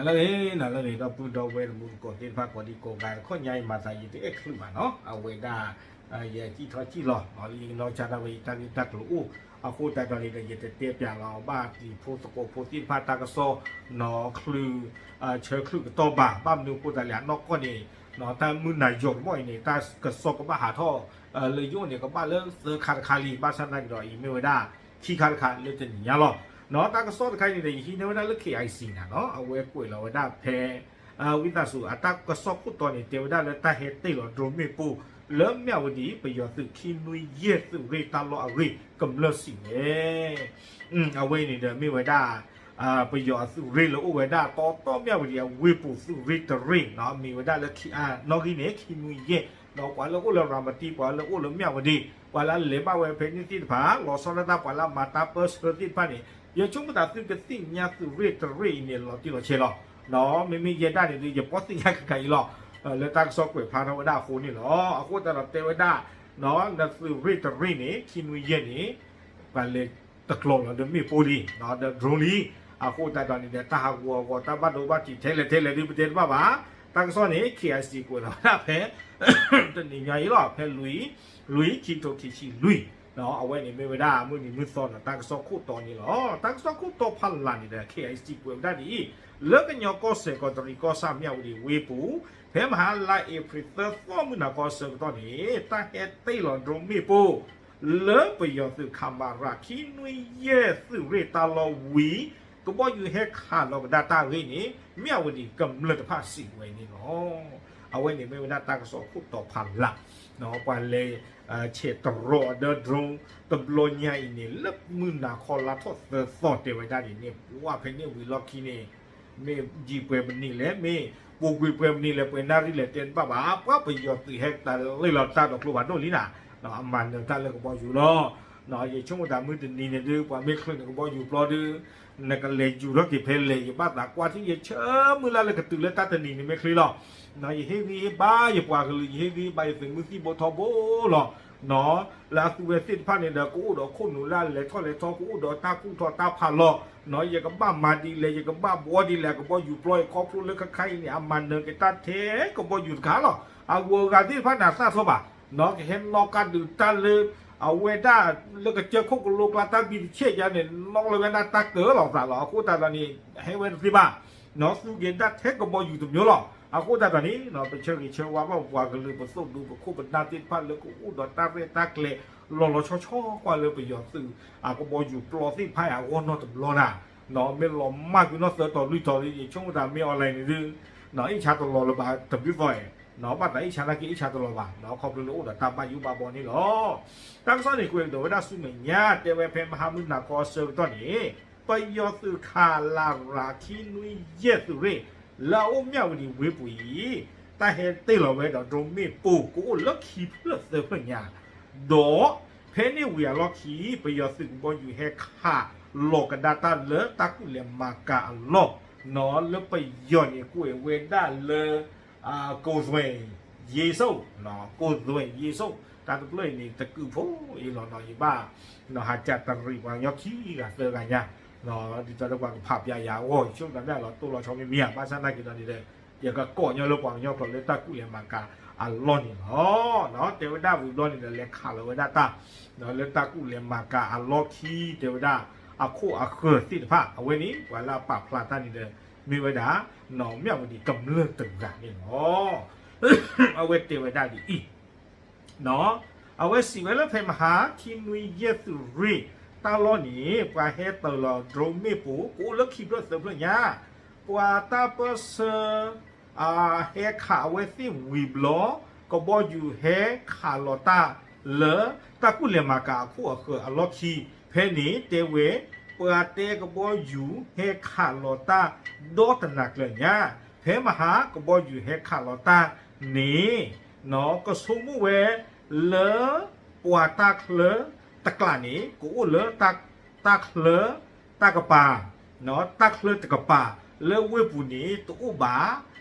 လၢဂ့ၤ နၤလၢဂ့ၤ ဒီပုၢ်ဒီဝဲၢ်တံၤသကိးသ့ၣ်တဖၣ် ကိးဒံကိးဂၤ တခီညါအံၤ မၤသးယတအဲၣ်ချုးဘၣ်နီၤ အဝဲဒၣ် ယကံၣ်ထီၣ်ကံၣ်လီၤ လၢယကနီၢ်ကစၢ်ဒၣ်ဝဲ ယတၢ်ဂ့ၢ်တၢ်ကျိၤအိၣ် အဃိသတးဒီးန့ၣ်ဒီး ယတတဲပၠးလီၤဘၣ်တံၤဖိသကိးဖိသ့ၣ်တဖၣ်တၢ်ကစီၣ်နီၤ ချုး ဆၢချုးကတီၢ်ဘၣ် ဘၣ်မနုၤအဃိသတးလဲၣ် အနီၢ်ကီၢ်န့ၣ် တၢ်မုၢ်နၤယိာ်တဘီၣ်အံၤန့ၣ် တၢ်ကစီၣ်ကဘၣ်ဟးထီၣ် လၢယအိၣ်န့ၣ် ကဘၣ်လၢသၢခါတခါလံ ဘၣ်ဆၣ်သနာ်က့ဒီး အံၤမ့ၢ်ဝဲဒၣ် ခံခါတခါလၢတနံၤညါလီၤ. တၢ်ကစီၣ်တခါအံၤန့ၣ်ဒီး ယဟံးန့ၢ်ဝဲဒၣ်လၢ KIC နၤနီၤ အဝဲကွဲးလီၤဝဲဒၣ်ဖဲ ဝံသးစူၤ အတၢ်ကစီၣ်ခိၣ်တီန့ၣ် တဲဝဲဒၣ်လၢတၢ်ဟဲတ့ၢ်လီၤ drone မ့ၣ်ပိၢ် လၢမၠၣ်ဝတံၤ ပယီၤသုးခံနွံယဲၢ်သုးရ့ၣ်တၢ်လီၢ်အဂ့ၢ် ကမျၢၢ်စံးဝဲ အဝဲအံၤန့ၣ်ဒီးမ့ၢ်ဝဲဒၣ် ပယီၤအသုးရ့ၣ်လၢအိၣ်ဝဲဒၣ် တီတီမၠၣ်ဝတံၤအဝ့ၢ်ပူၤသုးရ့ၣ်တရ့ၣ်နီၤ မ့ၢ်ဝဲဒၣ်လၢ နီၣ်ဂံၢ်န့ၣ် ခံနွံယဲၢ် ဒီးပှၤလၢအိၣ်လၢရၤမတံ ပှၤလၢအိၣ်လၢမၠၣ်ဝတံၤ ပှၤလၢအလဲၤဘၣ်ဝဲဖဲန့ၣ်သ့ၣ်တဖၣ် လီၤဆီဒၣ်တၢ်ပှၤလၢအမၤတၢ်ပၢၢ်ဆၢသ့ၣ်တဖၣ်န့ၣ် ယဆိကမိၣ်သးသုကသ့ၣ်ညါသုးရ့ၣ်တရ့ၣ်အံၤန့ၣ် လီၤတံၢ်လီၤဆဲးလီၤ. မ့မ့ၢ်ယဲဒၣ်န့ၣ်ဒီး ယပီၢ်သ့ၣ်ညါကကၤအံၤလီၤ. လၢတၢ်ကစီၣ်ကွဲးဖျါထီၣ်ဝဲဒၣ်အဃိန့ၣ်လီၤ. အဃိသတးဒီးတဲဝဲဒၣ် နသုးရ့ၣ်တရ့ၣ်န့ၣ် ခံနွံယဲၢ်န့ၣ် ပှၤလဲၤတကျိၤလီၤဒီးမ့ၣ်ပိၢ်လံ ဒီး drone လံ. အဃိသတးဒီးန့ၣ်ဒီး တၢ်ဟးဂူာ်အဂီၤ တၢ်ဘၣ်ဒိဘၣ်ထံးထဲလဲၣ်ထဲလဲၣ်ဒုး ပတဲတဘၣ်ဘၣ်. တၢ်ကစီၣ်န့ၣ် KIC ကွဲးလီၤဝဲဒၣ်ဖဲ တနံၤညါအံၤလီၤ ဖဲလွံၢ် လွံၢ် ခံကထိခံဆံလွံၢ် အဝဲန့ၣ်မ့ၢ်ဝဲဒၣ်မုၢ်နံၤမုၢ်သီဒီး တၢ်ကစီၣ်ခိၣ်တီန့ၣ်လီၤ. တၢ်ကစီၣ်ခိၣ်တီဖးလၢ်န့ၣ်ဒီး KIC ကွဲးဝဲဒၣ်ဒ်အံၤ, လၢကညီကီၢ်စဲၣ် ကီးတရံးကီၢ်ဆၣ် မၠၣ်ဝတံၤဝ့ၢ်ပူၤ ဖဲမဟါလါအ့ဖြ့ၣ်သၢသီ မုၢ်နၤခီဆၢကတီၢ်န့ၣ် တၢ်ဟဲတ့ၢ်လီၤ drone မ့ၣ်ပိၢ် လၢပယီၤသုး ခမရ ခံနွံယဲၢ်သုးရ့ၣ်တၢ်လီၢ်ဝံၤ ကဘီယူၤဟဲခးလီၤကဒါတၢ်အဂ့ၢ်န့ၣ် မၠၣ်ဝတံၤကမျၢၢ်တဖၣ်စံးဝဲန့ၣ်လီၤ. အဝဲန့ၣ်မ့ၢ်ဝဲဒၣ်တၢ်ကစီၣ်ခိၣ်တီဖးလၢ် ပှၤလဲၤ ဆဲးတရီဒီး drone တဘျီညါအံၤန့ၣ် လၢမုၢ်နၤခီလါထီၣ်သၢသီတဲဝဲဒၣ်န့ၣ်န့ၣ် ပှၤဖဲန့ၣ်ဝံၤလီၢ်ခံန့ၣ် မ့ၢ်ယံာ်ပှဲၤမနုၤလဲၣ် မ့ၢ်ပူၤကွံာ်ပှဲၤမနုၤလဲၣ် ပှဲၤနၣ်ရံၣ်လဲၣ် တဲတဘၣ်ဘၣ် ပှၤပယီၤသုးဟဲတၢ်လၢလီၤတၢ်ဒီးကျိဖးဒိၣ်လံနၤ အမၤနၢၤတၢ်လၢကဘီယူၤလီၤ. ယဆိကမိၣ်တၢ်မုၢ်တနံၤန့ၣ်ဒုး ပှၤမ့ၢ်ချုးန့ၣ်ကဘီယူၤပျီဒုး နကလဲၤယူၤထီၣ်က့ၤဖဲလဲၣ် ယဘၣ်သးကွၢ်ထံၣ် ယဆၢမုၢ်လၢ်လၢကတုၤလၢတၢ်တနံၤန့ၣ်မ့ၢ်ချ့လီၤ. ယဟ့ၣ်ဂံၢ်ဟ့ၣ်ဘါယပှၤကလုာ် ယဟ့ၣ်ဂံၢ်ဟ့ၣ်ဘါယသုးမုၢ်သံၣ်ဘိထီဘိလီၤ. လၢအသုဝဲသ့ၣ်တဖၣ်န့ၣ်ဒီး ကအိၣ်ဒီးခိၣ်နူာ်လၢအလဲၤထီၣ်လဲၤထီ ကအိၣ်ဒီးတၢ်ကူၣ်ထီၣ်တၢ်ဖးလီၤ. ယကဘၣ်မၤဒ်လဲၣ် ယကဘၣ်ဘှီဒ်လဲၣ် အကဘီယူၤပျီအံၤခီဖျိလၢခါခါအံၤန့ၣ် အမၤနၢၤက့ၤတၢ်ထဲကဘီယူၤတခါလီၤ. အဂုၤအဂၤသ့ၣ်တဖၣ်န့ၣ် အသၣ်ထီၣ်ဘၣ် ကဟဲနီၣ်ကါဒုးတၢ်လၢ အဝဲဒၣ်လၢကစၢၢ်ခိၣ်ကလိကျါတၢ်ဘံၣ်တဆဲးယါန့ၣ် နီၣ်လၢဝဲဒၣ်တၢ်ကၢၤလီၤသးလီၤ. အဃိသတးဒီးန့ၣ် ဟဲဝဲတသ့ဘၣ် သူက့ၤဒၣ်ထဲကဘီယူၤတမျိုးလီၤ. အဃိသတးဒီးန့ၣ် ပဆၢဂ့ၤဆၢဝါဘၣ်ပပှၤကလုာ် ပသိၣ်ဒူပခိၣ်ပနၢ်သ့ၣ်တဖၣ်လၢကအိၣ်ဒီးတၢ်ရဲၣ်တၢ်ကျဲၤ လီၤလီၤဆီဆီကွၢ်လၢပယီၤသုး အကဘီယူၤပျီသ့ၣ်တဖၣ်အဂီၢ်နီၢ်တဘျီနၤ မ့ၢ်လီၤမၢ်ကွံာ်နီၢ်သၢတီၤလွံၢ်တီၤလံ ယဆိကမိၣ်သးမ့ၢ် online န့ၣ်ဒုး အ့ၣ်ဆါတလီၤလၢၤဘၣ်တဘျုးသီၣ်အံၤ ဘၣ်သးအ့ၣ်ဆါနာ်က့အ့ၣ်ဆါတလီၤဘၣ် ခီဖျိလၢအိၣ်ဒီးတၢ်ဘၣ်ယိၣ်ဘၣ်ဘီန့ၣ်လီၤ. တၢ်ကစီၣ်န့ၣ် ကွဲးကဒီးဝဲဒၣ်ဆူမဲာ်ညါ တဲဝဲဖဲမဟါမုၢ်နၤခီအဆၢကတီၢ်န့ၣ် ပယီၤသုးခလရ ခံနွံယဲၢ်သုးရ့ၣ် လၢအအိၣ်မၠၣ်ဝတံၤဝ့ၢ်ပူၤအံၤ တၢ်ဟဲတ့ၢ်လီၤဝဲဒီး drone မ့ၣ်ပိၢ် ကအိၣ်လၢခံဖျၢၣ်သၢဖျၢၣ်ညါ ဒီးဖဲန့ၣ်ဝံၤအလီၢ်ခံ ပယီၤသုးကဘီယူၤဟဲခးလီၤကဒါတၢ်လၢတၢ်ကူၣ်လဲၤမၤကၤအလီၢ် လၢပယီၤန့ၣ်ကွဲးဝဲဒၣ်လၢ ကိုယ်သွယ်ရေးချုပ်, ကိုယ်သွယ်ရေးချုပ်, တၢ်တဖျၢၣ်အံၤန့ၣ် တကုးဖိအံၤလီၤနီၤ ယဘၣ် ဟးစံးတရံးပှၤကညီခံဂၤသၢဂၤညါ ဒ်သိးဒီးပှၤကဖးပျးယၤအဂီၢ် ယဆိကမိၣ်တၢ်မ့ၢ်အလီၤတိၢ်လီၤဆီမ့ၢ်မ့ၢ်ဧါ ဘၣ်ဆၣ်သနာ်က့ဒီးန့ၣ်ဒီး ယကကိးညီလၢပှၤကညီကျိာ်လၢတၢ်ကူၣ်လဲၤမၤကၤအလီၢ်န့ၣ်လီၤ. တဲဝဲဒၣ်ဝံၤဘျီန့ၣ်ဒီး လဲၤခးလီၤဝဲဒၣ်တၢ် လၢတၢ်ကူၣ်လဲၤမၤကၤအလီၢ်ခံ တဲဝဲဒၣ် အခိၣ်အဃၢၤသ့ၣ်တဖၣ် အဝဲန့ၣ် ပှၤလၢအပာ်ဖျါတၢ်န့ၣ်ဒီး မ့ၢ်ဝဲဒၣ် မၠၣ်ဝတံၤကမျၢၢ်တဂၤန့ၣ်လီၤ. အဝဲတဲဝဲဒၣ်ဒ်အံၤ အဝဲစံးဝဲလၢဖဲမဟါ ခံနွံယဲၢ်သုးရ့ၣ်တၢ်လီၢ်န့ၣ် ပှၤဟဲတ့ၢ်လီၤ drone မ့ၣ်ပိၢ် ကအိၣ်လၢခံဖျၢၣ်သၢဖျၢၣ်ညါ ပှၤတၢ်ပၢၢ်ဆၢ ဟဲခးအဝဲသ့ၣ်ဝံၤဘျီ ကဘီယူၤဟဲခးလီၤတၢ်လၢတၢ်ကူၣ်လဲၤမၤကၤအခိၣ်အဃၢၤအလီၢ်ခံ ဖဲန့ၣ်တဲဝဲ ပှၤတဲကဘီယူၤဟဲခးလီၤတၢ်ဒီတနၤကျၢၤညါ ဖဲမဟါကဘီယူၤဟဲခးလီၤတၢ်န့ၣ် ကဆိကမိၣ်ဝဲလၢ ပှၤတၢ်ချၢတကျးန့ၣ် ကအိၣ်လၢတၢ်ချၢတၢ်ကပၤ တၢ်ချၢတကပၤ လၢဝ့ၢ်ပူၤန့ၣ်တအိၣ်ဘၣ်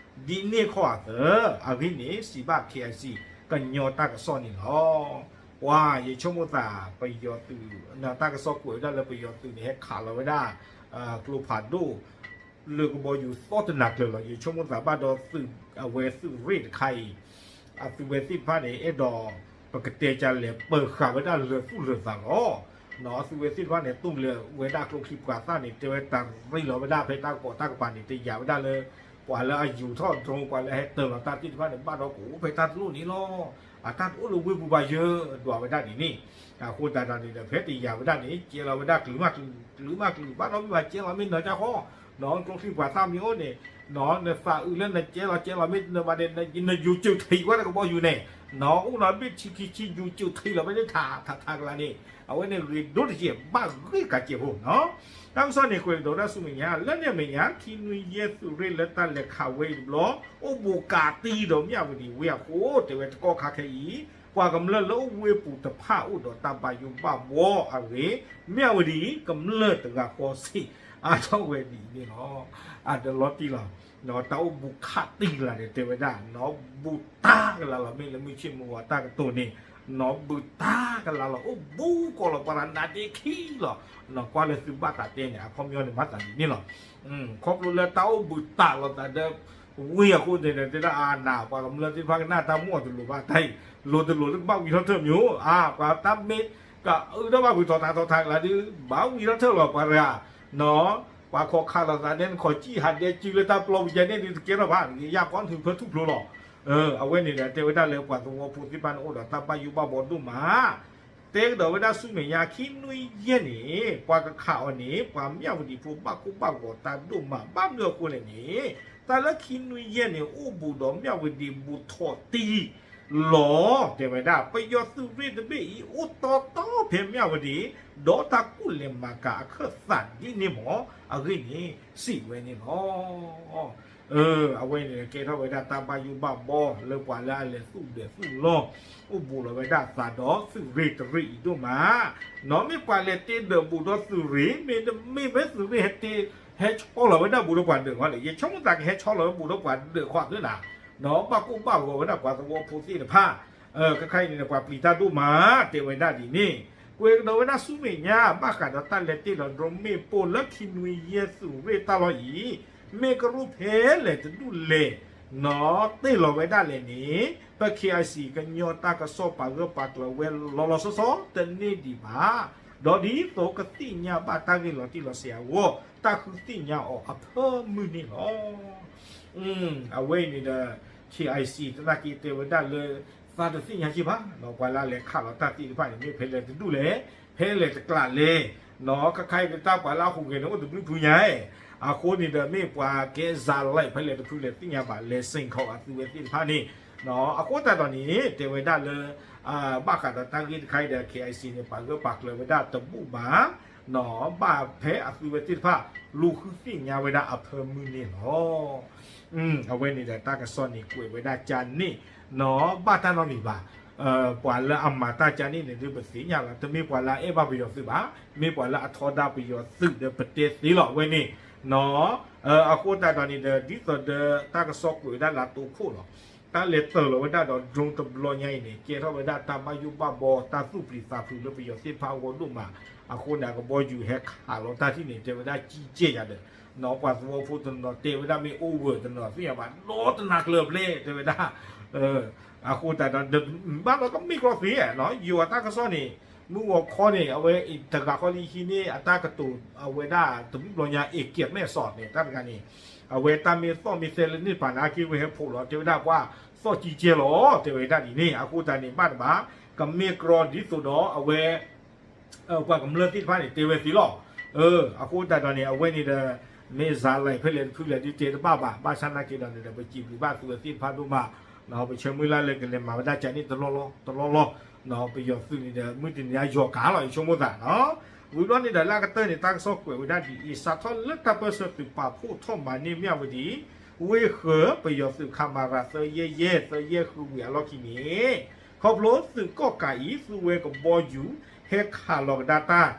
ဒ်န့ၣ်ခီအသး အဂ့ၢ်န့ၣ် စံးဘၣ် KIC ကညီတၢ်ကစီၣ်န့ၣ်လီၤ. ပှၤယဆိကမိၣ်သး ပယီၤသုး တၢ်ကစီၣ်ကွဲးဝဲဒၣ်လၢပယီၤသုးန့ၣ် ဟဲခးလီၤဝဲဒၣ် ကျိဖးဒိၣ် လၢကဘီယူၤသီတနၤကျၢၤလီၤ. ယဆိကမိၣ်သးဘၣ်ဒီးသုး အဝဲသုးရ့ၣ်တခါအံၤ အသုဝဲသ့ၣ်တဖၣ်န့ၣ် အဲၣ်ဒိး ပကတဲကလဲၤ ပၢၤဃာ်ဝဲဒၣ်လၢသူၣ်လၢသးလီၤ. နီၢ် အသုဝဲသ့ၣ်တဖၣ်န့ၣ် တူၢ်လၢဝဲဒၣ်ကျိချံပှၤသၣ်န့ၣ် တဲဝဲတရ့လီၤဝဲဒၣ်ဖဲတၢ်ကပိာ်တၢ်ကပၤန့ၣ် တယာ်ဝဲဒၣ်လၢ ပှၤလၢအယူၤထီၣ် drone ပှၤလၢအဟဲတၢၤလီၤတၢ်သ့ၣ်တဖၣ်န့ၣ် ဘၣ်ဒီးကအိၣ်ဖဲတၢ်တလိၣ်န့ၣ်လီၤ. အတၢ်တအိၣ်လၢဝ့ၢ်ပူၤဘၣ်ယၢ ဒွးဝဲဒၣ်ဒ်န့ၣ်. အဃိသတးဒီးန့ၣ်ဒီး ဖဲတယာ်ဝဲဒၣ်န့ၣ် ကဲလီၤဝဲဒၣ်ကျုးမးကျုး ကျုးမးကျုး ဘၣ်နီတမံၤဘၣ် ကဲလီၤမ့ၢ်နၢၤကၢ်ဃီ နီၢ် ကျိချံပှၤသၣ်မ့ၢ်အိၣ်န့ၣ် နီၢ် နသးအုးလၢနကဲလီၤကဲလီၤမ့ၢ်နၢၤဘၣ်န့ၣ် နယူၤစုးထံးဝဲဒၣ်ကဘီယူၤန့ၣ် နီၢ် အိၣ်နီၢ်ဘ့ၣ်ထံခံဆံ ယူၤစုးထံးလီၤဝဲန့ၣ် ထးထးထးကလၤန့ၣ် အဝဲန့ၣ်ဂ့ၤဒိၣ်တက့ၢ် ဘၣ်ဂ့ၢ်ကးကဲးဖိနီၢ်. တၢ်ကစီၣ်န့ၣ် ကွဲးကဒီးဝဲဒၣ်ဆူမဲာ်ညါ လၢန့ၣ်အမဲာ်ညါ ခံနွံယဲၢ်သုးရ့ၣ်လၢတၢ်လဲၤခးဝဲအံၤတဘျီ အိၣ်ဘူးကးတံၢ်ဒီးမၠးဝတံၤဝ့ၢ်အဃိ တဲဝဲတကီၢ်ခါခဲအံၤ ပှၤကမျၢၢ်လၢအိၣ်ဝ့ၢ်ပူၤတဖၣ်အိၣ်ဒီးတၢ်ဘၣ်ယိၣ်ဘၣ်ဘှီအဂ့ၢ် မၠးဝတံၤကမျၢၢ်တဂၤဃီစ့ၢ် အါထီၣ်ဝဲဒ်န့ၣ်လီၤ. အတလီၤတံၢ်လီၤ. တၢ်အိၣ်ဘူးခးတံၢ်ကလၤန့ၣ် တဲဝဲဒၣ် နီၢ် ဘူးတၢ်ကလၤလီၤ မ့ၢ်လၢမုၢ်ဆ့ၣ်မုၢ်ဂီၤတၢ်ကတိၤန့ၣ် နီၢ် ဘူးတၢ်ကလၤလီၤ အိၣ်ဘူးကီးလီၤ ပှၤတနါဒ့ခံလီၤ. နီၢ် ကွၢ်လၢသုဘၣ်သးတဲန့ၣ် အခီပညီန့ၣ် မၤသးဒ်န့ၣ်လီၤ. ခီဖျိလၢတၢ်အိၣ်ဘူးတၢ်လီၤသးဒီး ဝ့ၢ်အဃိန့ၣ်ဒီး တဲဒၣ်အါနၤ ပှၤကမျၢၢ်သ့ၣ်တဖၣ်ကနၣ်တၢ်မ့ၢ်အီၤတလိၤဘၣ်တၢ်အံၤ လိၤတလိၤလၢကဘၣ်ဝံထီၣ်ထၢၣ်မ့ၢ်အိၣ် အါ ပှၤတၢ်မ့ၢ်ကအုထီၣ်ဘၣ်ဖုးထီၣ်ထးထီၣ်ထးကလၤဒုး ဘၣ်ဝံထီၣ်ထၢၣ်လီၤ ပှၤတဂၤ နီၢ် ပှၤခိးခးလိာ်သးဒဲနခီၣ်ကံၣ်ဟးဒဲစုလၢတၢ်ပျီပူၤယဲန့ၣ်ဒုး တကဲထီၣ်ဘၣ် ယၤကီၢ်နုာ်ဖၢထူၣ်ဖျိလီၤ. အဝဲန့ၣ်ဒီး တဲဝဲဒၣ်လၢပှၤသဝီဖိသ့ၣ်တဖၣ်န့ၣ်အိၣ်ဒီးတၢ်ဘၣ်ယိၣ်ဘၣ်ဘှီဒိၣ်မး တဲကဒီးဝဲဒၣ်ဆူမဲာ်ညါ ခံနွံယဲၢ်န့ၣ် ပှၤကခးအီၤန့ၣ် ပှၤမၠးဝတံၤဖိဘၣ်ကိၢ်ဘၣ်ဂီၤတၢ်ဒိၣ်မး ဘၣ်မနုၤအဃိလဲၣ်န့ၣ် တၢ်လၢခံနွံယဲၢ်န့ၣ် အိၣ်ဘူးဒီးမၠးဝတံၤဘူးထီၣ်တံၢ်လီၤ တဲဝဲဒၣ် ပယီၤသုးရ့ၣ်တဘ့ၣ်အံၤ အိၣ်တီတီဖဲမၠးဝတံၤ ဒီးတၢ်ကူၣ်လဲၤမၤကၤအခၢၣ်သးဒ်န့ၣ်မ့ၢ် အဂ့ၢ်န့ၣ် စံးဝဲန့ၣ်လီၤ. အဝဲန့ၣ်ကဲထီၣ်ဝဲဒၣ်တၢ်ဘၣ်ယိၣ်ဘၣ်ဘှီလၢပှၤလၢအလဲၤသူၣ်ဒၢးသူၣ်လီၢ် အိၣ်ဘူးလီၤဝဲဒၣ်သးဒီးသုးရ့ၣ်တရ့ၣ်အံၤဒိၣ်မး နီၢ် မ့ၢ်ပှၤလဲၤတ့ဒၢးဘူးဒီးသုးရ့ၣ် မ့တမ့ၢ်ဖဲသုးရ့ၣ်ဟဲတ့ ဟဲဆီလီၤဝဲဒၣ်ဘူးဒီးပှၤဒၢးဃီလဲၣ် ယဆိကမိၣ်သးကဟဲဆီလီၤဝဲဘူးဒီးပှၤဒၢးဃီသ့နီၤ နီၢ်ဘၣ်ကိၢ်ဘၣ်ဂီၤဝဲဒၣ်ပှၤသဝီဖိသ့ၣ်တဖၣ် ခဲခါအံၤန့ၣ် ပှၤပျံၤတၢ်ဒိၣ်မး တဲဝဲဒၣ်ဒ်န့ၣ် ကွဲးကဒီးဝဲဒၣ်ဆူမဲာ်ညါ ဘၣ်ဃးဒီးတၢ်လဲၤတ့ၢ်လီၤ drone မ့ၣ်ပိၢ်လၢခံနွံယဲၢ်သုးရ့ၣ်တၢ်လီၢ်အံၤ မ့ၢ်ကရူၢ်ဖဲလဲၣ်တဒူၣ်လဲၣ် နီၢ်တ့ၢ်လီၤဝဲဒၣ်လဲၣ်န့ၣ် ပ KIC ကညီတၢ်ကစီၣ်ပာ်ဂၢၢ်ပာ်ကျၢၤဝဲလီၤလီၤဆီဆီ တန့ၢ်ဒံးဘၣ် ဒီးဒ်သိးကသ့ၣ်ညါဘၣ်တၢ်ဂ့ၢ်လီၤတံၢ်လီၤဆဲးအဂီၢ် တၢ်ဃုသ့ၣ်ညါအီၤအဖၢမုၢ်န့ၣ်လီၤ. အဝဲအံၤန့ၣ်ဒီး KIC သနာ်က့တဲဝဲဒၣ်လၢ သးတသ့ၣ်ညါက့ဘၣ် ပှၤလၢအလဲၤခးလီၤတၢ်သ့ၣ်တဖၣ်န့ၣ် မ့ၢ်ဖဲလဲၣ်တဒူၣ်လဲၣ် ဖဲလဲၣ်တကျးလဲၣ် နီၢ် ခဲခါအံၤန့ၣ်တၢ်ပှၤလၢအဟူးဂဲၤန့ၣ် အိၣ်တဘျုးဖုညါ အဃိန့ၣ်ဒီးမ့ၢ်ပှၤကဲစးလဲၣ် ဖဲလဲၣ်တဖုလဲၣ်သ့ၣ်ညါဘၣ် လဲၤစ့ၣ်ခီအသုဝဲသ့ၣ်တဖၣ်န့ၣ် နီၢ် အဃိသတးဒီးန့ၣ် တဲဝဲဒၣ်လၢ ဘၣ်ဃးဒီးတၢ်ဂ့ၢ်တခါအံၤဒီး KIC န့ၣ် ပာ်ဂၢၢ်ပာ်ကျၢၤဝဲဒၣ်တဘူၣ်ဘၣ် နီၢ် ဘၣ်ဖဲအသုဝဲသ့ၣ်တဖၣ် လူၤဃုသ့ၣ်ညါဝဲဒၣ်အဖၢမုၢ်န့ၣ်လီၤ. အဝဲန့ၣ်ဒီးတၢ်ကစီၣ်န့ၣ်ကွဲးဝဲဒၣ်ကန့ၣ် နီၢ် ဘၣ်တၢ်နီတမံၤဘၣ်. ပှၤလၢအမၤတၢ်ကန့ၣ်န့ၣ်ဒုးပသ့ၣ်ညါလီၤ တမ့ၢ်ပှၤလၢအအဲၣ်ဘၣ်ပယီၤသုးဘၣ် မ့ၢ်ပှၤလၢအထီဒါပယီၤသုးဒီးပတဲသ့လီၤ အဝဲန့ၣ် နီၢ် အဃိသတးဒီးန့ၣ်ဒီး ဒ်သိးဒီးတၢ်ကစီၣ်ကွဲးဝဲဒၣ်လၢတိခိၣ်လီၤ. တၢ်လဲၤတၢၤလီၤဝဲဒၣ်ဒီး drone တဘျီညါအံၤန့ၣ် ကဲထီၣ်ဝဲဒၣ်တၢ်ဘၣ်ယိၣ်ဘၣ်ဘှီတၢ်သူၣ်ပျံၤသးဖုးလၢပယီၤသ့ၣ်တဖၣ်အဂီၢ်ဒိၣ်မး. အဃိန့ၣ် အကဘီယူၤဟဲခးလီၤတၢ်ထံၣ်န့ၣ် တဲဝဲဒၣ်ကံကဲယၤဒီး နီၢ် ပှၤသဝီဖိတနီၤတဲဝဲဒၣ်မ့ၢ် over တနီၤသ့ၣ်ညါဘၣ် ဒီတနၤကျၢၤဘျဲၣ် တဲဝဲဒၣ် အဃိသတးဒီး ဘၣ်ဒီးကမ့ၢ်ကျီသ့ ယိၤအတၢ်ကစီၣ်န့ၣ် မုၢ်ဂီၤခီန့ၣ် အဝဲတဂၤဃီလံဟံးန့ၢ်အတၢ်ကတိၤ အဝဲဒၣ်တဘျီညါ အ့ၣ်ကဲးမဲာ်စီးန့ၣ် တၢ်တဂၤန့ၣ် အဝဲတၢ်မ့ၢ်သီၣ်မ့ၢ်သဲလၢန့ၣ်ပာ်နာ်က့ဝဲဟဲဖှိၣ်လီၤ တဲဝဲဒၣ်ပှၤသီၣ်ကံကဲလီၤ တဲဝဲဒၣ်ဒ်န့ၣ် အဃိသတးန့ၣ် ဘၣ်တဘၣ် ကမ့ၢ်ကျီဒ်သိးဒီးအဝဲ ပှၤကမျၢၢ်သ့ၣ်တဖၣ်န့ၣ် တဲဝဲသ့လီၤ. အဃိသတးဒီးန့ၣ် အဝဲန့ၣ်ဒီး မ့ၢ်စးလဲၣ်ဖဲလဲၣ်တဖုလဲၣ်ဒုးတဲတဘၣ်ဘၣ် ဘၣ်ဆၣ်နာ်က့ဒီးန့ၣ်ဒီး ပစံးဘျုးဘၣ်သုဝဲသ့ၣ်တဖၣ်ဒိၣ်မး ပဆၢမုၢ်လၢ်လၢကလဲၤမၤဝဲဒၣ်ကန့ၣ်တလီၢ်လီၢ်တလီၢ်လီၢ် ပယီၤသုးန့ၣ်ဒီး မုၢ်တနံၤညါယီၤကၤလီၤ ယဆိကမိၣ်သးနီၤ ဝံၤဘျီန့ၣ်ဒီးလၢအကတၢၢ်န့ၣ် တၢ်ကစီၣ်ကွဲးဝဲဒၣ်ဒ်အံၤ စးထီၣ်လၢတၢ်ပၢၢ်ဆၢသုးပာ်ဖှိၣ်ထီၣ်မၤန့ၢ်မၠးဝတံၤ ဝ့ၢ်ဃၢၤ ပယီၤသုးခမရ သၢယဲၢ်ယဲၢ် သၢယဲၢ်ဃုဝံၤအလီၢ်ခံန့ၣ် ခီဖျိသုးကီၣ်ကးအံၤ သူဝဲကဘီယူၤ ဟဲခးလီၤကဒါတၢ်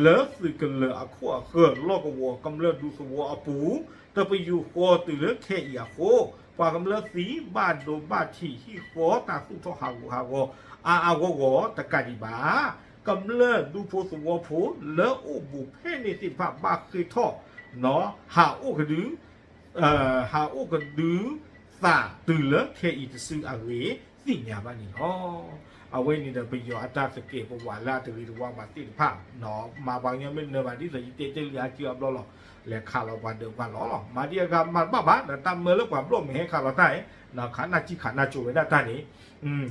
လၢသုးကလၢၤအခိၣ်အဃၢၤ လီၢ်ကဝီၤကမျၢၢ်ဒူသဝီအပူၤ တပယူာ်ဃီတုၤလၢခဲအံၤအဃိ ပှၤကမျၢၢ်သံဘၣ်ဒိဘၣ်ထံးဟံၣ်ဃီတၢ်သူၣ်ထီၣ်ဟးဂူာ်ဟးဂီၤ အါအါဂီၢ်ဂီၢ်တကးဒံးဘၣ် ကမျၢၢ်ဒူဖိသဝီဖိလၢအိၣ်ဘူးဖဲန့ၣ်သ့ၣ်တဖၣ်ဘၣ်ဃ့ၢ်ထီၣ် ဟးအိၣ်ကဒု ဟးအိၣ်ကဒုသးတုၤလၢခဲအံၤတစုအဂ့ၢ်သ့ၣ်ညါဘၣ်န့ၣ်လီၤ. အဝဲန့ၣ်ဒီးပယီၤအတၢ်သကဲးပဝးလၢအတဂ့ၤတဝါဘၣ်သ့ၣ်တဖၣ် မၤပှၤကညီမ့ၢ်နၢၤဘၣ်ဒ်သိးယတဲတ့ၢ်လံအစုအဘျီလီၤ. လဲၤခးလီၤပှၤဒၢးပှၤလီၤလီၤ. မၤဒ်အဂၤမၤတဘၣ်ဘၣ် ဒီးတၢ်မၢလၢပှၤဘျီၣ်မဲာ်ဟဲခးလီၤတၢ်အံၤ ခးနၢ်ကံၣ်ခးနၢ်ကၠိဝဲဒၣ်တၢ်န့ၣ်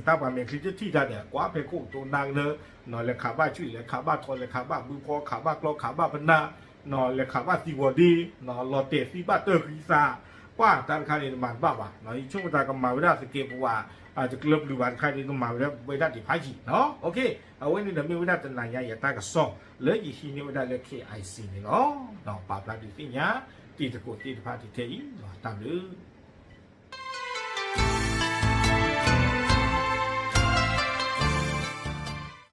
တၢ်ပှၤမဲာ်ချံတထံၣ်တၢ်ဒီး ကွၢ်ဖဲခိၣ်ကတိၤနၢ်ကလၢ လဲၤခးဘၣ်ဆွံၣ် လဲၤခးဘၣ်ထီ လဲၤခးဘၣ်ဘုဖီ ခးဘၣ်ကျီ ခးဘၣ်ပနၢ် လဲၤခးဘၣ်သံဝီၤဒ့ လီၤတဲာ်သံဘၣ်တၢၢ်ဃံသး ပှၢ်တၢ်တခါန့ၣ်မၤတဘၣ်ဘၣ်. ယဆိကမိၣ်တၢ်ကမၤဝဲဒၣ်သကဲးပဝး တကျၢပျုၤဘၣ်တခါန့ၣ် ကမၤဝဲဒၣ်ဝဲဒၣ်ဒံးဖးယံာ်. အဝဲန့ၣ်ဒီးမ့ၢ်ဝဲဒၣ်တနၤညါအံၤအတၢ်ကစီၣ် လၢယဟံးန့ၢ်ဝဲဒၣ်လၢ K I C န့ၣ်လီၤ. ပာ်ဖျါဒုးသ့ၣ်ညါ တံၤသကိးသ့ၣ်တဖၣ်ထဲအံၤ တၢ်ဘျုး